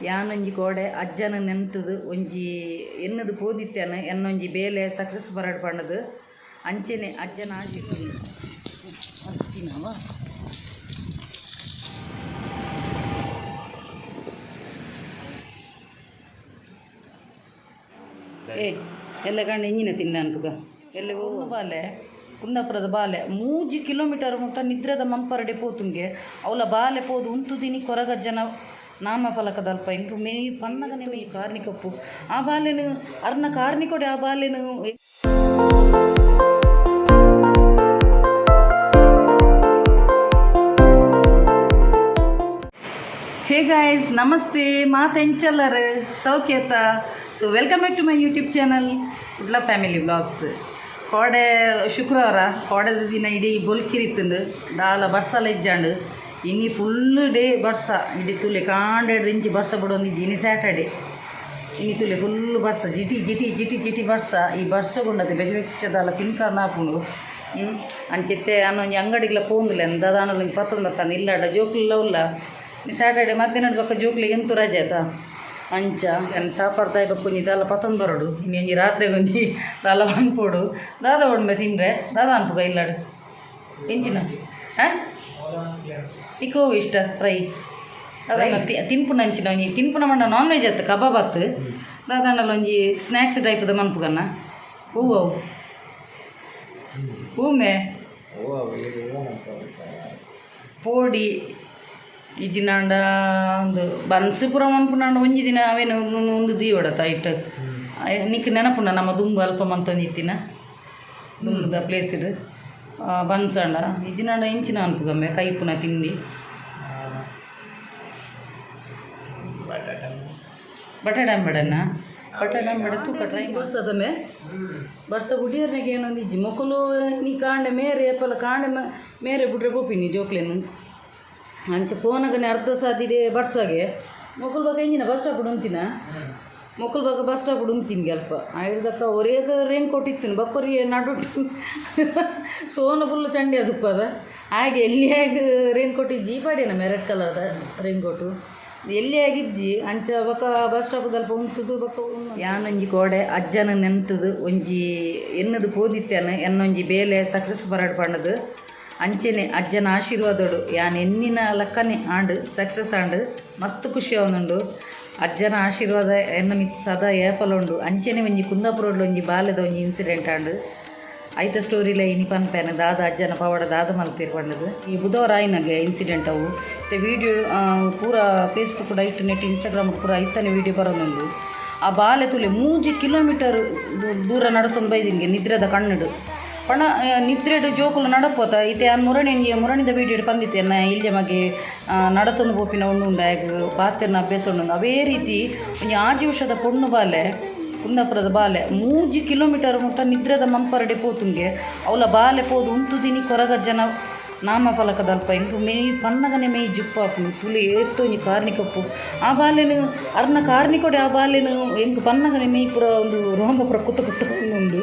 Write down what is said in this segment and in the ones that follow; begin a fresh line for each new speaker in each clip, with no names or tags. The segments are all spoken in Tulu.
ಯಾನೊಂಜಿ ಕೋಡೆ ಅಜ್ಜನ ನೆಂತದು ಒಂಜಿ ಎನ್ನದು ಪೋದಿತ್ತೇನೆ ಎನ್ನೊಂಜಿ ಬೇಲೆ ಸಕ್ಸಸ್ ಬರಡ್ ಪಂಡದು ಅಂಚೆನೆ ಅಜ್ಜನ ಆಶೀರ್ವಾದ ಏ ಎಲ್ಲ ಕಂಡು ಎಂಜಿನ ತಿನ್ನ ಅನ್ಪುಗ ಎಲ್ಲ ಹೋಗು ಬಾಲೆ ಕುಂದಾಪುರದ ಬಾಲೆ 3 ಕಿಲೋಮೀಟರ್ ಮುಟ್ಟ ನಿದ್ರದ ಮಂಪರಡೆ ಪೋತುಂಗೆ ಅವಲ ಬಾಲೆ ಪೋದು ಉಂತುದಿನಿ ಕೊರಗಜ್ಜನ ನಾಮಫಲಕದಲ್ಪ ಇಂಕು ಮೇ ಪನ್ನಗನೆ ಮೇ ಕಾರ್ನಿಕಪ್ಪು ಆ ಬಾಲೆನು ಅರ್ನ ಕಾರ್ನಿಕೊಡೆ ಆ ಬಾಲೆನು. ಹೇ ಗಾಯ್ಸ್ ನಮಸ್ತೆ, ಮಾತೆಂಚಲ್ಲರ್ ಸೌಖ್ಯತ. So welcome back to my YouTube channel Kudla family vlogs. ಕೋಡೆ ಶುಕ್ರವಾರ, ಕೋಡೆದ ದಿನ ಇಡೀ ಬೊಲ್ಕಿರಿತ್ತಂದು ದಾಲ ಬರ್ಸಲ ಇಜ್ಜಾಂಡು. ಇನಿ ಫುಲ್ ಡೇ ಬರ್ಸ, ಇಡೀ ತುಲೆ ಕಾಂಡೆಡ್ ಇಂಚಿ ಬರ್ಸ ಬಿಡೊಂದಿಜ್ಜಿ. ಇನಿ ಸ್ಯಾಟರ್ಡೆ, ಇನಿ ತುಲೆ ಫುಲ್ ಬರ್ಸ, ಜಿಟಿ ಜಿಟಿ ಜಿಟಿ ಜಿಟಿ ಬರ್ಸ. ಈ ಬರ್ಸಗುಂಡತೆ ಬೆಚ್ಚ ಬೆಚ್ಚದಾಲ ತಿನ್ಕಂದು ಆಪುಂಡು. ಅಂಚಿತ್ತೆ ಅನ್ನೊಂಜಿ ಅಂಗಡಿಗ್ಲ ಪೋಂದುಲೆ ದಾದಾನಲ ಪತ್ತೊಂದು ಬರ್ತಾನೆ ಇಲ್ಲಾಡ ಜೋಕುಲ್ಲ ಉಲ್ಲ. ಸ್ಯಾಟರ್ಡೆ ಮಧ್ಯಾಹ್ನದ ಬೊಕ್ಕ ಜೋಕ್ಲಿಗೆ ಎಂತು ರಜೆ ಆಯ್ತಾ ಅಂಚ ಎನ್ ಚಾಪರ್ದಾಯ್ ಬೊಕ್ಕ ಒಂಜಿ ದಾಲ ಪತ್ತೊಂದು ಬರಡು. ಇನಿ ಒಂಜಿ ರಾತ್ರೆಗ್ ಒಂಜಿ ದಾಲ ಮನ್ಪೊಡು. ದಾದ ಒಡ್ಮೆ ತಿಂದ್ರೆ ದಾದ ಅನ್ಪುಗ ಇಲ್ಲಾಡು ಎಂಚಿನ ಹಾಂ ಇಕೋ ಇಷ್ಟ ಫ್ರೈ ಅದ ತಿನ್ಪುನ ಅಂಚಿನ ಒಂಜಿ ತಿನ್ಪುನ ಮಂಡ ನಾನ್ ವೆಜ್ ಆತು ಕಬಾಬ್ ಆತು ದಾದಾಂಡಲ ಒಂಜಿ ಸ್ನ್ಯಾಕ್ಸ್ ಟೈಪ್ದ ಮನ್ಪುಗನ್ನ. ಹೂವು ಅವು ಹೂಮೆ ಪೋಡಿ ಇಜ್ಜಿನಾಂಡ ಒಂದು ಬನ್ಸ್ ಪೂರ ಮನ್ಪುನಾಂಡ ಒಂಜಿ ದಿನ ಅವೇನು ಒಂದು ದೀವಡತ ಇಟ್ಟು ನಿಕ್ ನೆನಪುಂಡ ನಮ್ಮ ದುಂಬು ಅಲ್ಪ ಮಂತೊಂದಿತ್ತಿನ ದುಂಬುದ ಪ್ಲೇಸ್ಡ್ ಬನ್ಸಂಡ ಇಜ್ಜಿನಾಂಡ ಇಂಚಿನ ಅನ್ಪುಗಮ್ಮೆ ಕೈಪುನ ತಿಂಡಿ ಬಟಾಟೆ ಅಂಬಡನ್ನ ಬಟಾಟೆ ಅಂಬಡ ತೂಕ ಟ್ರೈ ಬರ್ಸದಮ್ಮೆ ಬರ್ಸ ಬುಡಿಯರ್ನಾಗ ಏನೊಂದು ಇಜ್ಜಿ ಮೊಕಲು ನೀ ಕಾಂಡೆ ಮೇರೆ ಏಪಲ ಕಾಂಡೆ ಮೇರೆ ಬುಡ್ರೆ ಪೋಪಿನಿ ಜೋಕ್ಲೇನು ಅಂಚೆ ಪೋನಗನೆ ಅರ್ಧ ಸಾದಿಡೆ ಬರ್ಸಾಗೆ ಮೊಕಲ್ ಬಾಗ ಇಂಜಿನ ಬಸ್ ಸ್ಟಾಪ್ ಉಂತಿನ ಮೊಕಲ್ ಬಾಗ ಬಸ್ ಸ್ಟಾಪ್ ಉಂತಿನ್ಗೆ ಅಲ್ಪ ಆಯ್ದಕ್ಕ ಒರೇಗ ರೇನ್ ಕೋಟ್ ಇತ್ತಿನ ಬಕ್ಕೊರಿ ನಡು ಸೋನ ಫುಲ್ ಚಂಡಿ ಅದುಪ್ಪದ ಹಾಗೆ ಎಲ್ಲಿ ಹೇಗೆ ರೇನ್ ಕೋಟ್ ಇಜ್ಜಿ ಪಾಡ್ಯನ ರೆಡ್ ಕಲರ್ದ ರೇನ್ ಕೋಟು ಎಲ್ಲಿ ಆಗಿಜ್ಜಿ ಅಂಚ ಬೊಕ ಬಸ್ ಸ್ಟಾಪ್ ಅಲ್ಪ ಉಂತುದು ಬೊಕ ಯಾನೊಂಜಿ ಕೋಡೆ ಅಜ್ಜನ ನೆಂತದು ಒಂಜಿ ಎನ್ನದು ಪೋದಿತ್ತೇನೆ ಎನ್ನೊಂಜಿ ಬೇಲೆ ಸಕ್ಸಸ್ ಬರಡ್ ಪಂಡದು ಅಂಚೆನೆ ಅಜ್ಜನ ಆಶೀರ್ವಾದೋಡು ಯಾನ್ ಎನ್ನಿನ ಲಕ್ಕನೆ ಆಂಡ್ ಸಕ್ಸಸ್ ಆಂಡ್ ಮಸ್ತ್ ಖುಷಿ ಆವೊಂದುಂಡು. ಅಜ್ಜನ ಆಶೀರ್ವಾದ ಎನ್ನ ಮಿತ್ ಸದಾ ಏಪಲ ಉಂಡು. ಅಂಚೆನೆ ಒಂಜಿ ಕುಂದಾಪುರಡ್ ಒಂಜಿ ಬಾಲೆದ ಒಂಜಿ ಇನ್ಸಿಡೆಂಟ್ ಆಂಡ್ ಐತ ಸ್ಟೋರಿಲ ಇನಿ ಪನ್ಪೇನೆ ದಾದ ಅಜ್ಜನ ಪವಾಡ ದಾದ ಮಲ್ಪೇರು ಪಂಡದು. ಈ ಬುಧವಾರ ಆಯ್ನಾಗೆ ಇನ್ಸಿಡೆಂಟ್ ಅವು ಇತ್ತೆ ವೀಡಿಯೋ ಪೂರ ಫೇಸ್ಬುಕ್ ಡೈಟ್ ನೆಟ್ ಇನ್ಸ್ಟಾಗ್ರಾಮ್ ಪೂರ ಐತನೆ ವೀಡಿಯೋ ಬರೋದುಂಡು. ಆ ಬಾಲೆ ತುಲೆ 3 ಕಿಲೋಮೀಟರ್ ದೂರ ನಡತೊಂದು ಬೈದಿಂಗೆ ನಿದ್ರೆದ ಕಣ್ಣುಡು ಪಣ ನಿದ್ರೆಡ್ ಜೋಕುಲು ನಡಪೋತ ಇತ್ತೆ ಆನ್ ಮುರಣಿ ಮುರಣಿದ ವೀಡಿಯೋ ಪಂದಿತ್ತೆ ಎನ್ನ ಇಲ್ಯ ಮಗೆ ನಡತೊಂದು ಪೋಪಿನ ಉಂಡು ಉಂಡು ಆಗ ಪಾತೆರ್ನ ಅಭ್ಯಾಸ ಉಂಡು. ಅವೇ ರೀತಿ ಒಂಜಿ ಆಜಿ ವರ್ಷದ ಪೊಣ್ಣು ಬಾಲೆ ಕುಂದಾಪುರದ ಬಾಲೆ 3 ಕಿಲೋಮೀಟರ್ ಮುಟ್ಟ ನಿದ್ರೆದ ಮಂಪರಡೆ ಪೋತುಂಗೆ ಅವಲ ಬಾಲೆ ಪೋದು ಉಂತುದಿನಿ ಕೊರಗಜ್ಜನ ನಾಮಫಲಕದಲ್ಪ ಇಂಕು ಮೇ ಪನ್ನಗನೆ ಮೇ ಜುಪ್ಪಾಪು ತುಲಿ ಏತ್ತೊಂಜಿ ಕಾರ್ನಿಕಪ್ಪು ಆ ಬಾಲೆನು ಅರ್ನ ಕಾರ್ನಿಕೊಡೆ ಆ ಬಾಲೆನು ಎಂಕು ಪನ್ನಗನೆ ಮೇಯ್ ಪೂರ ಒಂದು ರೋಮ ಪೂರ ಕುತ್ತ ಕುತ್ತ ಉಂಡು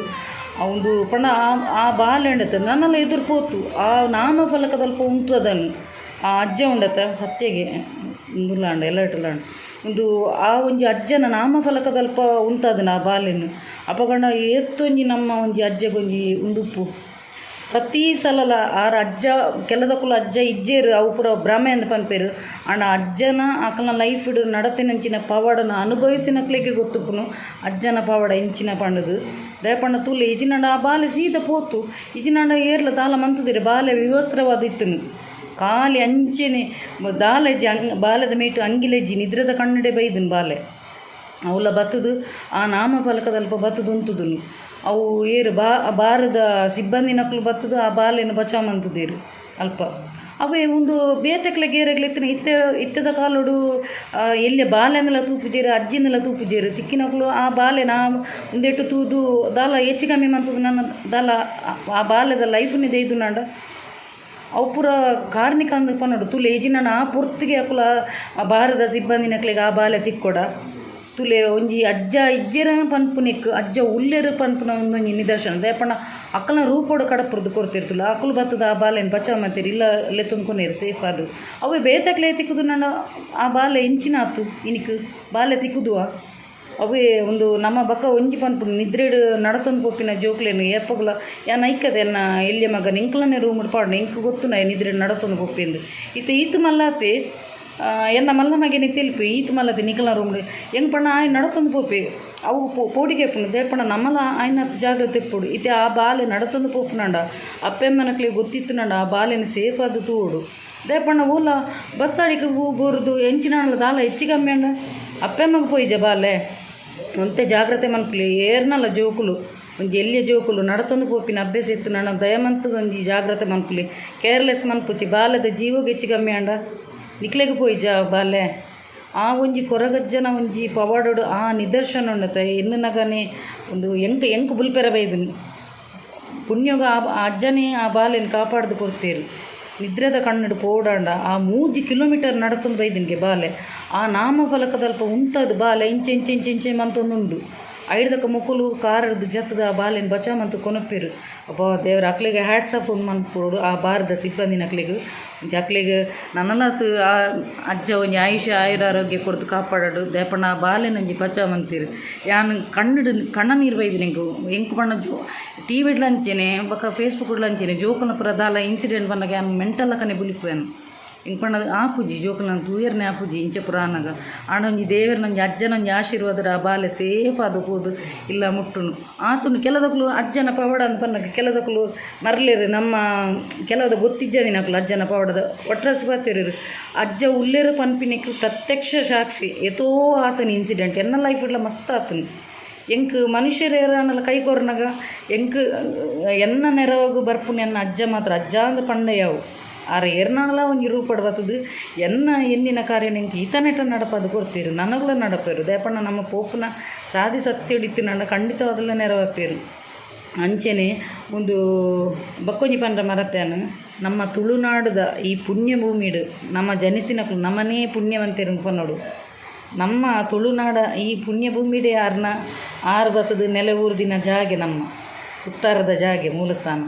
ಆ ಒಂದು ಪಂಡ ಆ ಬಾಲೆ ಉಂಡತೆ ನನ್ನೆಲ್ಲ ಎದುರು ಪೋತು ಆ ನಾಮಫಲಕದಲ್ಪ ಉಂತು ಅದನ್ನು ಆ ಅಜ್ಜ ಉಂಡತ ಸತ್ಯಗೆ ಉಂದುಲಾಂಡ ಎಲ್ಲ ಇಟ್ಟುಲಾಂಡ ಒಂದು ಆ ಒಂಜಿ ಅಜ್ಜನ ನಾಮಫಲಕದಲ್ಪ ಉಂತಾದನ ಆ ಬಾಲೆನು ಅಪಗಂಡ ಏತ್ತೊಂಜಿ ನಮ್ಮ ಒಂಜಿ ಅಜ್ಜಗೊಂಜಿ ಉಂದುಪ್ಪು ಪ್ರತಿ ಸಲಲ ಆರ್ ಅಜ್ಜ ಕೆಲದಕ್ಕುಲು ಅಜ್ಜ ಇಜ್ಜೇರು ಅವು ಪೂರ ಭ್ರಮೆ ಅಂದ್ ಪನ್ಪೇರು. ಆಂಡ ಅಜ್ಜನ ಅಕಲ್ನ ಲೈಫ್ ನಡತಿನಂಚಿನ ಪವಾಡನ ಅನುಭವಿಸಿನಕ್ಲೆಗೆ ಗೊತ್ತುಪ್ಪುನು ಅಜ್ಜನ ಪವಾಡ ಇಂಚಿನ ಪಂಡದು. ದಯಪಂಡ ತೂಲೆ ಇಜಿನಂಡ ಆ ಬಾಲೆ ಸೀದ ಪೋತು ಇಜಿನಂಡ ಏರ್ಲ ದಾಲ ಮಂತುದಿರೆ ಬಾಲೆ ವಿವಸ್ತ್ರವಾದ ಇತ್ತನು ಖಾಲಿ ಅಂಚೆನೆ ದಾಲೆಜ್ಜಿ ಅಂಗ್ ಬಾಲೆದ ಮೇಟು ಅಂಗಿಲೆಜ್ಜಿ ನಿದ್ರೆದ ಕಣ್ಣಡೆ ಬೈದನ್ ಬಾಲೆ ಅವಲ ಬತ್ತದು ಆ ನಾಮಫಲಕದಲ್ಪ ಬತ್ತದು ಉಂತುದುನು ಅವು ಏರು ಬಾರದ ಸಿಬ್ಬಂದಿನಕ್ಲು ಬತ್ತದು ಆ ಬಾಲೆನು ಬಚಾವ್ ಮಂತುದೇರು ಅಲ್ಪ ಅವೇ ಒಂದು ಬೇತೆಕ್ಲ ಗೇರೆಗ್ಲ ಇತ್ತಿನ ಇತ್ತೆ ಇತ್ತದ ಕಾಲೋಡು ಎಲ್ಲಿ ಬಾಲೆನೆಲ್ಲ ತೂಪುಜೇರು ಅಜ್ಜಿನೆಲ್ಲ ತೂಪುಜೇರು ತಿಕ್ಕಿನಕ್ಲು ಆ ಬಾಲೆನ ಉಂದೆಟ್ಟು ತೂದು ದಾಲ ಹೆಚ್ಚು ಕಮ್ಮಿ ಮಂತುದು ನನ್ನ ದಾಲ ಆ ಬಾಲೆದ ಲೈಫ್ನಿ ದೈದುನಾಂಡ ಅವು ಪೂರ ಕಾರ್ನಿಕ ಅಂದ್ ಪನೊಡು ತುಲೆ ಇಜಿನನ ಆ ಪೊರ್ತಿಗೆ ಅಕುಲ ಆ ಬಾರದ ಸಿಬ್ಬಂದಿನಕ್ಲೆಗ್ ಆ ಬಾಲೆ ತಿಕ್ಕೊಡ. ತುಲೆ ಒಂಜಿ ಅಜ್ಜ ಇಜ್ಜೆರ್ ಪನ್ಪುನೆಕ್ ಅಜ್ಜ ಉಲ್ಲೆರ್ ಪನ್ಪುನ ಉಂದೊಂಜಿ ನಿದರ್ಶನ. ದಾಯೆ ಪಂಡ ಅಕಲ್ನ ರೂಪೊಡು ಕಡಪುರ್ದು ಕೊರ್ತೆರ್ ತುಲೆ ಅಕುಲು ಬತ್ತುದು ಆ ಬಾಲೆನ್ ಬಚಾವ್ ಮಲ್ತೆರ್ ಇಲ್ಲ ಲೆತ್ತೊಂದು ಕೊನೆರ್ ಸೇಫ್ ಆದ್. ಅವ್ವೆ ಬೇತೆಕ್ಲೆ ತಿಕ್ಕುದು ನನ ಆ ಬಾಲೆ ಎಂಚಿನ ಆತು ಇನಿಕ್ ಬಾಲೆ ತಿಕ್ಕುದುವ ಅವೇ ಉಂದು ನಮ್ಮ ಬೊಕ ಒಂಜಿ ಪನ್ಪುಂಡು ನಿದ್ರೆಡ್ ನಡತೊಂದು ಪೋಪಿನ ಜೋಕ್ಲೆನ್ ಏಪೊಗ್ಲ ಯಾನ್ ಐಕದ ಎನ್ನ ಎಲ್ಯ ಮಗನ್ ಎಂಕ್ಲನೆ ರೂಮುಡು ಪಾಡುನೆ ಎಂಕ್ ಗೊತ್ತುಂಡು ಆಯೆ ನಿದ್ರೆಡ್ ನಡತೊಂದು ಪೋಪೆಂದ್. ಇತ್ತೆ ಈತ್ ಮಲ್ಲಾತೆ ಎನ್ನ ಮಲ್ಲ ಮಗನೇ ತೆಲ್ಪೆ ಈತ್ ಮಲ್ಲತೆ ನಿಕಲ್ನ ರೂಮ್ಡ್ ಎಂಕ್ ಪಂಡ ಆಯೆ ನಡತೊಂದು ಪೋಪೆ ಅವು ಪೋಡಿಗೆ ಆಪುಂಡು ದಾಯೆ ಪಂಡ ನಮಲ ಆಯ್ನಾತ್ ಜಾಗ್ರತೆ ಇಪ್ಪೊಡು. ಇತ್ತೆ ಆ ಬಾಲೆ ನಡತೊಂದು ಪೋಪುನಂಡ ಅಪ್ಪೆಮ್ಮನಕ್ಲೆಗ್ ಗೊತ್ತಿತ್ತುಂಡ ಆ ಬಾಲೆನ್ ಸೇಫ್ ಆದ್ ತೂವೊಡು. ದಾಯೆ ಪಂಡ ಓಲ ಬಸ್ತಾಡಿಗ್ ಬೂರುದು ಎಂಚಿನಾಂಡಲ ದಾಲ ಹೆಚ್ಚು ಕಮ್ಮಿ ಆಂಡ ಅಪ್ಪೆಮ್ಮಗ್ ಪೋಯಿಜ ಬಾಲೆ ಒಂತೆ ಜಾಗ್ರತೆ ಮನ್ಪುಲೆ. ಏರ್ನಲ ಜೋಕುಲು ಒಂಜಿ ಎಲ್ಯ ಜೋಕುಲು ನಡತೊಂದು ಪೋಪಿನ ಅಭ್ಯಾಸ ಇತ್ತುಂಡ ದಯಮಂತದ ಒಂಜಿ ಜಾಗ್ರತೆ ಮನ್ಪುಲೆ. ಕೇರ್ಲೆಸ್ ಮನ್ಪುಚಿ ಬಾಲೆದ ಜೀವಗ್ ಹೆಚ್ಚು ಕಮ್ಮಿ ಆಂಡ ನಿಕ್ಲೆಗ್ ಪೋಯಿಜ ಬಾಲೆ. ಆ ಒಂಜಿ ಕೊರಗಜ್ಜನ ಒಂಜಿ ಪವಾಡೊಡು ಆ ನಿದರ್ಶನ ಉಂಡತ ಎನ್ನುನಗನೆ ಒಂದು ಎಂಕ್ ಎಂಕ್ ಬುಲ್ಪೆರ ಬೈದುಂಡು ಪುಣ್ಯೊಗು ಆ ಅಜ್ಜನೇ ಆ ಬಾಲೆನ್ ಕಾಪಾಡ್ದು ಕೊರ್ತೆರ್. ನಿದ್ರೆದ ಕಣ್ಣುಡು ಪೋಡಾಂಡ ಆ 3 ಕಿಲೋಮೀಟರ್ ನಡತೊಂದು ಬೈದಿನ್ಗೆ ಬಾಲೆ ಆ ನಾಮಫಲಕದಲ್ಪ ಉಂತದ್ ಬಾಲೆ ಇಂಚ ಇಂಚ ಇಂಚ ಇಂಚ ಮಂತೊಂದುಂಡು. ಐಡ್ದಕ ಮೊಕುಲು ಕಾರಡ್ದ್ ಜತ್ತುದು ಆ ಬಾಲೆನ್ ಬಚಾವ್ ಮಂತ್ ಕೊನೊಪೆರ್. ಅಬ್ಬಾ ದೇವರ ಅಕ್ಲೆಗ್ ಹ್ಯಾಟ್ಸ್ ಆಫ್ ಮನ್ಪೊಡು ಆ ಬಾರ್ದ ಸಿಬ್ಬಂದಿನಕ್ಲೆಗ್. ಒಂಜಿ ಅಕ್ಲೆಗ್ ನನಲಾತ್ ಆ ಅಜ್ಜ ಒಂಜಿ ಆಯುಷ್ಯ ಆಯುರಾರೋಗ್ಯ ಕೊರ್ದು ಕಾಪಾಡಡ್. ದಾಯೆ ಪಂಡ ಆ ಬಾಲೆನ್ ಒಂಜಿ ಬಚಾವ್ ಮಂತೆರ್. ಯಾನ್ ಕಣ್ಣುಡು ಕಣ್ಣ ನೀರು ಬೈದಿನಿ ಎಂಕ್ ಎಂಕ್ ಪಂಡ ಜೋ ಟಿ ವಿಡ್ಲ ಅಂಚೆನೆ ಬೊಕ ಫೇಸ್ಬುಕ್ ಡ್ಲ ಅಂಚೆನೆ ಜೋಕುಲ್ನ ಪೂರ ದಾಲ ಇನ್ಸಿಡೆಂಟ್ ಬನ್ನಗ ಯಾನ್ ಮೆಂಟಲ್ ಲಕನೆ ಬುಲಿಪುವೆನ್. ಎಂಕ್ ಪಂಡ ಆಪುಜಿ ಜೋಕುಲ್ನ ತೂಯೆರ್ನೆ ಆಪುಜಿ ಇಂಚ ಪೂರ ಆನಗ. ಆಂಡ ಒಂಜಿ ದೇವೆರ್ನ ಒಂಜಿ ಅಜ್ಜನ ಒಂಜಿ ಆಶೀರ್ವಾದ ಆ ಬಾಲೆ ಸೇಫ್ ಆದ್ ಪೋದು ಇಲ್ಲ ಮುಟ್ಟುನು ಆತುಂಡು. ಕೆಲದಕುಲು ಅಜ್ಜನ ಪವಾಡ ಅಂದ್ ಪನ್ನಗ ಕೆಲದಕುಲು ಮರ್ಲೆರ್ ನಮ್ಮ ಕೆಲವದ ಗೊತ್ತಿಜ್ಜಂದಿನಕುಲು ಅಜ್ಜನ ಪವಾಡದ ಒಟ್ರಾಸಿ ಪಾತೆರ್ವೆರ್. ಅಜ್ಜ ಉಲ್ಲೆರ್ ಪನ್ಪಿನೆಕ್ ಪ್ರತ್ಯಕ್ಷ ಸಾಕ್ಷಿ ಏತೋ ಆತುಂಡು ಇನ್ಸಿಡೆಂಟ್ ಎನ್ನ ಲೈಫ್ ಡ್ಲ ಮಸ್ತ್ ಆತುಂಡು. ಎಂಕ್ ಮನುಷ್ಯೆರ್ ಏರಾಂಡಲ ಕೈ ಕೊರ್ನಗ ಎಂಕ್ ಎನ್ನ ನೆರವುಗು ಬರ್ಪುನ ಎನ್ನ ಅಜ್ಜ ಮಾತ್ರ ಅಜ್ಜ ಅಂದ್ ಪಂಡ ಯಾವು ಆರ್ ಏರ್ನಾಂಡಲ ಒಂಜಿ ರೂಪಡ್ ಬತ್ತುದು ಎನ್ನ ಎನ್ನಿನ ಕಾರ್ಯನ್ ಎಂಕ್ ಈತನೆಟ ನಡಪಾದ್ ಕೊರ್ತೆರ್ ನನಗ್ಲ ನಡಪೆರ್. ದಾಯೆ ಪಂಡ ನಮ್ಮ ಪೋಪುನ ಸಾದಿ ಸತ್ಯಡ್ ಇತ್ತಿನಂಡ ಖಂಡಿತವಾದ್ಲ ನೆರವಾಪೆರ್. ಅಂಚೆನೆ ಉಂದು ಬೊಕ್ಕೊಂಜಿ ಪಂಡ ಮರತ್ಯಾನ್ ನಮ್ಮ ತುಳುನಾಡುದ ಈ ಪುಣ್ಯ ಭೂಮಿಡ್ ನಮ ಜನಿಸಿನಕುಲು ನಮನೇ ಪುಣ್ಯವಂತೆರ್ ಪನೊಡು. ನಮ್ಮ ತುಳುನಾಡ ಈ ಪುಣ್ಯ ಭೂಮಿಡೇ ಆರ್ನ ಆರ್ ಬತ್ತುದು ನೆಲೆ ಊರ್ದಿನ ಜಾಗೆ ನಮ್ಮ ಉತ್ತಾರದ ಜಾಗೆ ಮೂಲಸ್ಥಾನ.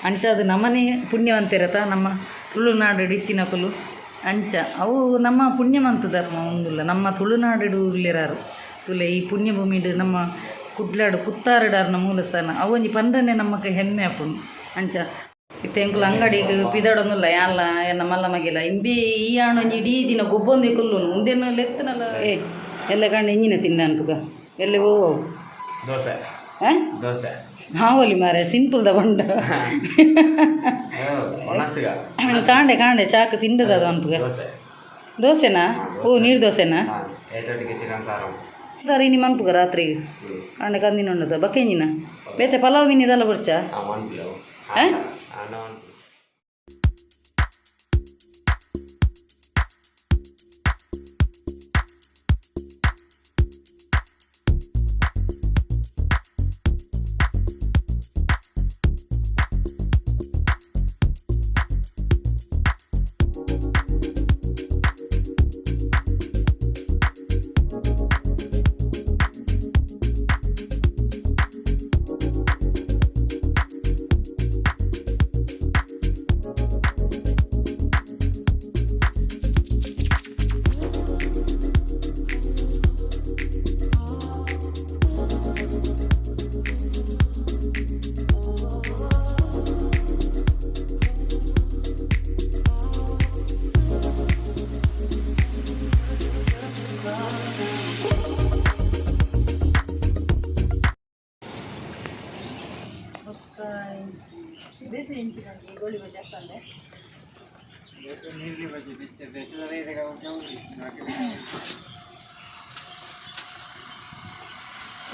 ಅಂಚಾದ್ ನಮನೇ ಪುಣ್ಯವಂತೆರತ ನಮ್ಮ ತುಳುನಾಡು ಇತ್ತಿನಕುಲು ಅಂಚ ಅವು ನಮ್ಮ ಪುಣ್ಯವಂತ ಧರ್ಮ ಉಂದುಲ್ಲ ನಮ್ಮ ತುಳುನಾಡು ಉಲ್ಲೆರಾರು ತುಲೆ ಈ ಪುಣ್ಯ ಭೂಮಿಡ್ ನಮ್ಮ ಕುಡ್ಲಡ್ ಕುತ್ತಾರಡ್ ಆರ್ನ ಮೂಲಸ್ಥಾನ ಅವು ಒಂಜಿ ಪಂಡನೆ ನಮಕ್ ಹೆಮ್ಮೆ ಆಪುಂಡು. ಅಂಚ ಇತ್ತೆ ಎಂಕುಲು ಅಂಗಡಿಗ್ ಪಿದಡೊಂದುಲ್ಲ ಯಾನ್ಲ ಎನ್ನ ಮಲ್ಲ ಮಗಿಲ ಇಂಬಿ ಈ ಆಣ್ ಒಂಜಿ ಇಡೀ ದಿನ ಗೊಬ್ಬೊಂದೇ ಕುಲ್ಲುನು ಉಂದೆನ್ ಲೆತ್ತನಲ ಏ ಎಲ್ಲ ಕಾಂಡ ಎಂಜಿನ ತಿಂದ ಅನ್ಪುಗ ಎಲ್ಲೆ ಓ
ದೋಸೆ ದೋಸೆ
ಹಾವಲಿ ಮಾರೆ ಸಿಂಪಲ್ the ಬಂಡ
ಒಣಸಿಗ
ಕಾಂಡೆ ಕಾಂಡೆ ಚಾಕ್ ತಿಂಡದ ಅದು ಅನ್ಪುಗ
ದೋಸೆ
ದೋಸೆನಾ ಓ ನೀರು ದೋಸೆನಾ
ಏಟೊಟ್ಟಿಗೆ ಚಿಕನ್ ಸಾರು
ಸರ್ ಇನಿ ಮನ್ಪುಗ ರಾತ್ರಿಗೆ ಕಾಂಡೆ ಕಂದಿನ ಉಂಡದ ಬಕ್ಕೆಂಜಿನ ಬೇತೆ ಪಲಾವ್ ಮಿನಿ ಬೊರ್ಚಾ
ಮನ್ಪುಲೆ
ಆ?
ಅಣ್ಣ ಮನ್ಪುಲೆ.
ಬೇತೆ ಎಂಚಿನ ಗೋಳಿ ಬಜ್ಜಿ ಆಗ್ತಂದೆ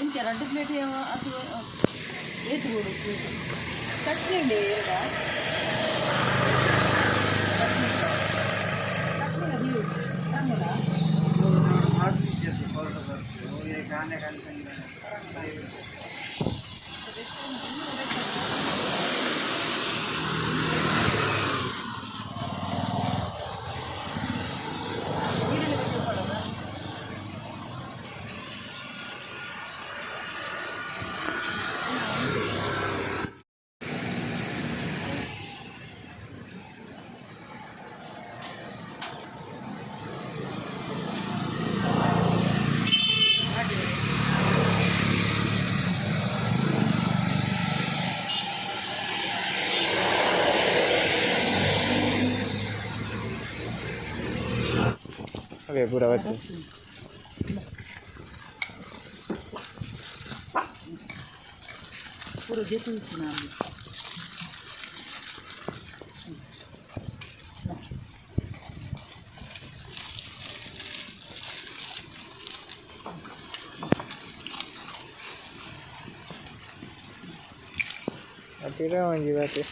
ಇಂಚ ರಡ್ಡು ಪ್ಲೇಟ್ ಅದು ಏತ್ ಬೋಡು ಪ್ಲೇಟ್ ಚಟ್ನಿ ಉಂಡೆ ಎರಡ ಚಟ್ನಿ
ಕೊರೆ ಪೂರ ಬತ್ತಿ
ಪೂರ ಜೆತ್ತು ನಾನು.
ಪಿರ ಒಂಜಿ ಬತ್ತಿ.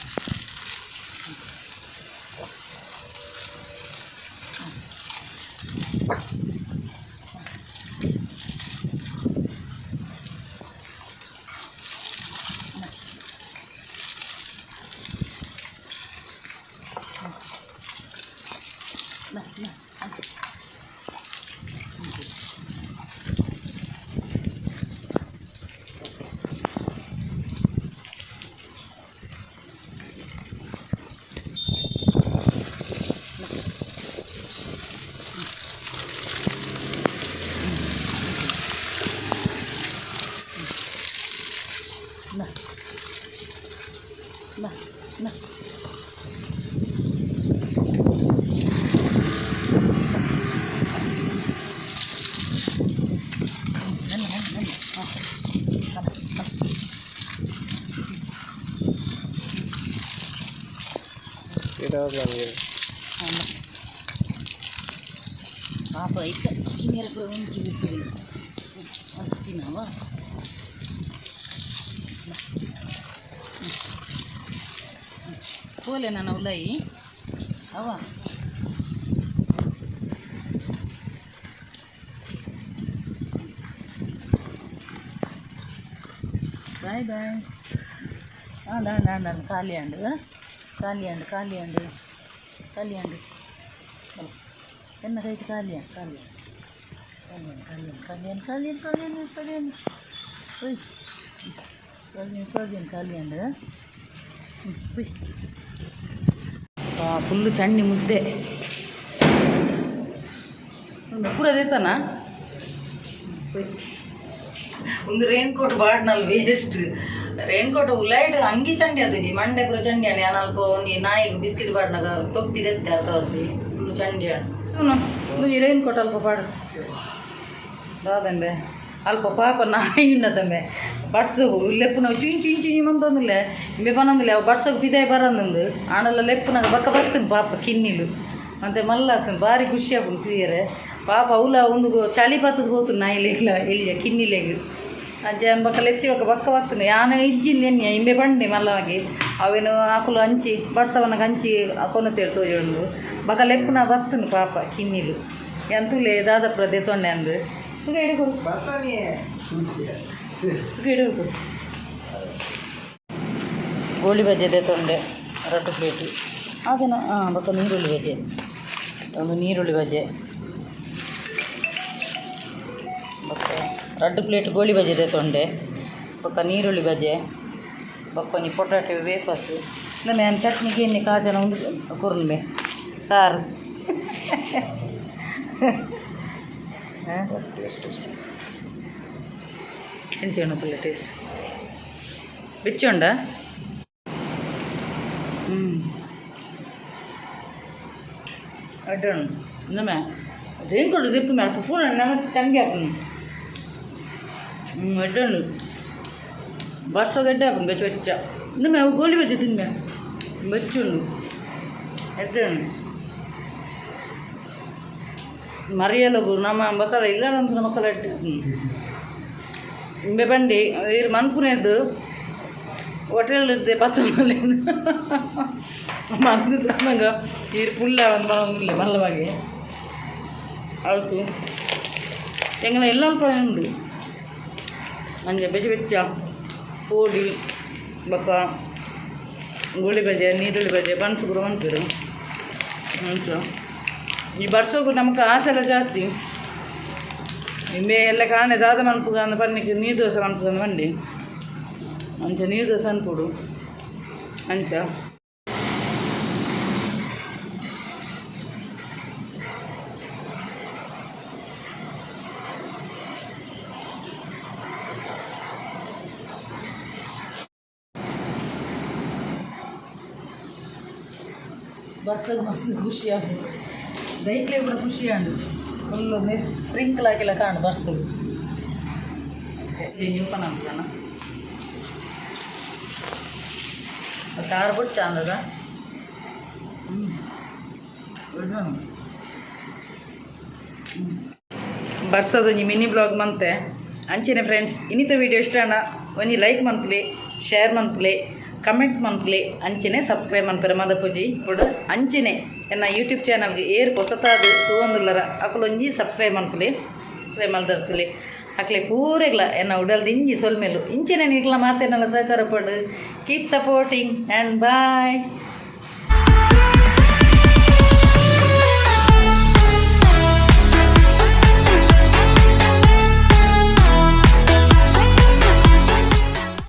ಪಿರ ಬಂದಿದೆ.
ಪಾಪ ಐತ ಕಿನ್ನೆರ ಪೂರ ಒಂಜಿ ಬಿಟ್ಟು ತಿನ್ನವ. ಪೋಲೆ ನಾನು ಉಲೈ ಅವ. Bye bye. ಹಾಂ ನಾನು ನಾನು ಖಾಲಿ ಅಂಡು ಖಾಲಿ ಅಂಡು ಖಾಲಿ ಅಂಡು ಖಾಲಿ ಅಂಡು ಎನ್ನ ಕೈಟ್ ಖಾಲಿ ಖಾಲಿ ಖಾಲಿ ಖಾಲಿ ಖಾಲಿ ಖಾಲಿ ಖಾಲಿ ಖಾಲಿ ಓಯ್ ಖಾಲಿ ಖಾಲಿ ಖಾಲಿ ಅಂಡು. ಫುಲ್ಲು ಚಂಡಿ ಮುದ್ದೆ ಪೂರ ದೇತಾನ. ಒಂದು ರೈನ್ ಕೋಟ್ ಬಾಡ್ನಲ್ ವೇಸ್ಟ್. ರೈನ್ ಕೋಟ್ ಉಲೈಟ್ ಅಂಗಿ ಚಂಡಿ ಆತುಜಿ ಮಂಡೆ ಪೂರ ಚಂಡಿ ಆಂಡ್. ಯಾನ್ ಅಲ್ಪ ಒಂಜಿ ನಾಯಿಗ್ ಬಿಸ್ಕಿಟ್ ಬಾಡ್ನಾಗ ಟೊಪ್ಪಿ ದೆತ್ತೆ ಅರ್ಥವಾಸಿ ಫುಲ್ಲು ಚಂಡಿ ಆಂಡ್. ಒಂಜಿ ರೈನ್ ಕೋಟ್ ಅಲ್ಪ ಪಾಡು ದಾದಂಬೆ ಅಲ್ಪ ಪಾಪ ನಾಯಿ ಉಂಡತಂಬೆ ಬಡ್ಸಗು ಲೆಪ್ಪುನ ಚುಂಚಿ ಚುಂಚಿ ಚುಂಚಿ ಮಂತೊಂದಿಲ್ಲ ಇಂಬೆ ಪನೊಂದಿಲ್ಲ ಅವು ಬಡ್ಸಗು ಪಿದಾಯಿ ಬರಂದುಂದು ಆಂಡಲ ಲೆಪ್ಪುನಾಗ ಬಕ್ಕ ಬರ್ತುಂಡು ಪಾಪ ಕಿನ್ನಿಲು ಅಂತೆ ಮಲ್ಲ ಆತುಂಡು ಬಾರಿ ಖುಷಿ ಆಪುಂಡು ತೂಯೆರೆ. ಪಾಪ ಅವುಲ ಒಂದು ಚಳಿ ಪತ್ತುದು ಪೋತುಂಡು ನಾಯಿಲೆಗ್ಲ ಎಲ್ಯ ಕಿನ್ನಿಲೆಗ್ ಅಜ್ಜ ಬೊಕ್ಕ ಲೆತ್ತಿ ಬೊಕ್ಕ ಬಕ್ಕ ಬತ್ತುಂಡು. ಯಾನ್ ಇಜ್ಜಿಂದು ಎನ್ನಿಯ ಇಂಬೆ ಪಂಡೆ ಮಲ್ಲವಾಗಿ ಅವೇನು ಆಕುಲು ಅಂಚಿ ಬಡ್ಸವನಗ ಅಂಚಿ ಕೊನೊತೇರು ತೋಜೊಂಡು ಬೊಕ್ಕ ಲೆಪ್ಪುನ ಬತ್ತುಂಡು ಪಾಪ ಕಿನ್ನಿಲು. ಯಾನ್ ತೂಲೆ ದಾದಪುರ ದೆತೊಂಡೆ ಅಂದ್ ತೂಕ ಇಡೆ ಕೊರು ತೂಕ ಇಡೆ ಕೊರು. ಗೋಳಿ ಬಜೆ ದೆತೊಂಡೆ ರಡ್ಡು ಪ್ಲೇಟ್ ಅದನ್ನ. ಹಾಂ ಬೊಕ್ಕ ನೀರುಳ್ಳಿ ಬಜೆ ಒಂದು ನೀರುಳ್ಳಿ ಬಜೆ ಬೊಕ್ಕ ರಡ್ಡು ಪ್ಲೇಟ್ ಗೋಳಿ ಬಜೆ ದೆತೊಂಡೆ ಬೊಕ್ಕ ನೀರುಳ್ಳಿ ಬಜೆ ಬೊಕ್ಕ ಒಂಜಿ ಪೊಟ್ಯಾಟೊ ವೇಫರ್ಸ್ ಇಂದಮೆ ಯಾನ್ ಚಟ್ನಿಗೆ ಎಣ್ಣೆ ಕಾಜನ ಉಂದು ಕೊರುಂಬೆ ಸಾರು.
ಟೇಸ್ಟ್
ಎಂಚ ಉಂಡು ಟೇಸ್ಟ್ ಬೆಚ್ಚ ಉಂಡಾ? ಹ್ಞೂ ಅಡ್ಡ ಉಂಡು. ಇಂದಮೆ ರೈನ್ ಕೋಟ್ ದೆಪ್ಪು ಅಲ್ಪ ಪೂರ ನಮಗೆ ಚಂಗಿ ಆಪುಂಡು. ಹ್ಞೂ ಎಡ್ಡೆ ಉಂಡು ಬರ್ಸೋದು ಎಡ್ಡೆ ಆಪುಂಡು ಬೆಚ್ಚ ಬೆಚ್ಚ. ಇಂದಮೆ ಅವು ಗೋಲಿ ಬಜ್ಜಿ ತಿನ್ಮೆ ಬೆಚ್ಚುಂಡು ಎಡ್ಡೆ ಉಂಡು. ಮರಿಯಲಗು ನಮ್ಮ ಬಕ್ಕಲ ಇಲ್ಲ ಮಕ್ಕಳ ಎಡ್ಡೆ. ಇಂಬೆ ಬಂಡಿ ಇರು ಮನ್ಪುನೇದು ಹೋಟೆಲ್ ಇದ್ದೆ ಪತ್ತ ಮಂದು ತನ್ನಗ ಇರು ಪುಲ್ಲ ಒಂದು ಮಲ್ಲ ಮಲ್ಲವಾಗಿ ಅವತ್ತು ಎಂಗಲ ಎಲ್ಲ ಉಂಡು ಅಂಚ ಬೆಚ್ಚ ಬೆಚ್ಚ ಪೋಡಿ ಬೊಕ್ಕ ಗೋಳಿ ಬಜೆ ನೀರುಳ್ಳಿ ಬಜೆ ಬನ್ಸ್ ಪೂರ ಮನ್ಪೆರ್ ಅಂಚ. ಈ ಬರ್ಸೋಗು ನಮಕ್ ಆಸೆಲ ಜಾಸ್ತಿ. ಇಂಬೆ ಎಲ್ಲ ಕಾಣೆ ದಾದ ಮನ್ಪುಗ ಅಂದ್ ಪನ್ನಿಕ್ ನೀರು ದೋಸೆ ಮನ್ಪುಗ ಅಂದ್ ಪಂಡಿ ಅಂಚ ನೀರು ದೋಸೆ ಅನ್ಪೊಡು ಅಂಚ. ಬರ್ಸಗ್ ಮಸ್ತ್ ಖುಷಿ ಆಪುಂಡು ದೈಕ್ಲೆ ಪೂರ ಖುಷಿ ಆಂಡ್. ಫುಲ್ ಸ್ಪ್ರಿಂಕ್ಲ್ ಹಾಕಿಲ್ಲ ಕಾಣು ಬರ್ಸು. ಓಪನ್ ಆಗ್ತದನ ಸಾರು ಬಿಟ್ಟು ಚಂದದ. ಬರ್ಸದೊಂಜಿ ಮಿನಿ ಬ್ಲಾಗ್ ಮಂತೆ. ಅಂಚಿನ ಫ್ರೆಂಡ್ಸ್, ಇನ್ನಿತ ವೀಡಿಯೋ ಇಷ್ಟ ಅಣ್ಣ ಒಂಜಿ ಲೈಕ್ ಮನ್ಪುಲೆ, ಶೇರ್ ಮನ್ಪುಲೆ, ಕಮೆಂಟ್ ಮನ್ಪುಲೆ, ಅಂಚನೆ ಸಬ್ಸ್ಕ್ರೈಬ್ ಮನ್ಪುರೆ ಮದಪುಜಿ ಪುಡು. ಅಂಚನೆ ಎನ್ನ ಯೂಟ್ಯೂಬ್ ಚಾನಲ್ಗೆ ಏರ್ ಪೊಸತಾದ ತೂವೊಂದುಲ್ಲರ ಅಕುಲೊಂಜಿ ಸಬ್ಸ್ಕ್ರೈಬ್ ಮನ್ಪುಲೆ, ಸಬ್ಸ್ಕ್ರೈಬ್ ಮಲ್ದರ್ಪುಲೆ. ಅಕ್ಲೆ ಪೂರೆಗ್ಲ ಎನ್ನ ಉಡಲ್ ದಿಂಜಿ ಸೊಲ್ಮೆಲು. ಇಂಚಿನ ನಿಕ್ಲ ಮಾತೇನೆಲ್ಲ ಸಹಕಾರ ಪಡು. Keep supporting and bye.